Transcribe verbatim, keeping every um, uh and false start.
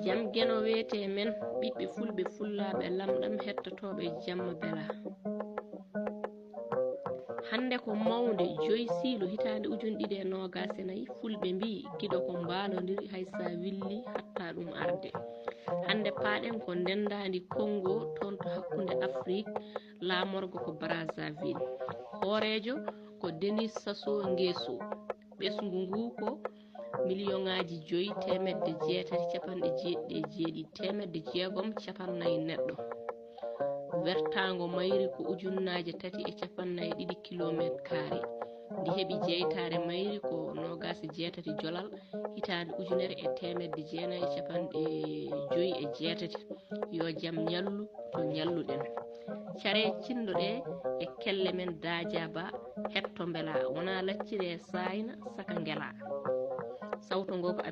Jam Geno weete men, ɓiɓɓe fulɓe fullaaɓe lamɗam hettotooɓe jamma bela. Hannde ko mawnde joyi siilu hitaande ujunɗiɗi e noogaas e nayi, fulɓe mbiyi giɗo ko mbaalondiri hay sa willi hatta ɗum arde. Hannde paaɗen ko ndenndaandi Kongo toon to hakkunde Afrik, laamorgo ko Brazzaville. Hooreejo ko Denis Sassou Nguesso. Ɓesngu ngu ko miliyoŋaaji joyi teemedde jeetati capanɗe jeeɗiɗi e jeeɗiɗi teemedde jeegom capannay neɗɗo. Wertaango mayri ko ujunnaaje tati e capannay ɗiɗi kilomeetre kaare. Ndi heɓi jeytaare mayri ko noogaas e jeetati jolal hitaande ujunere e teemedde jeenay e capanɗe joyi e jeetati. Yo jam ñallu to ñalluɗen. Care cinndo ɗe e kelle men daaja ba hetto mbela wona laccire saayna saka ngela. Sawto ngo ko amen.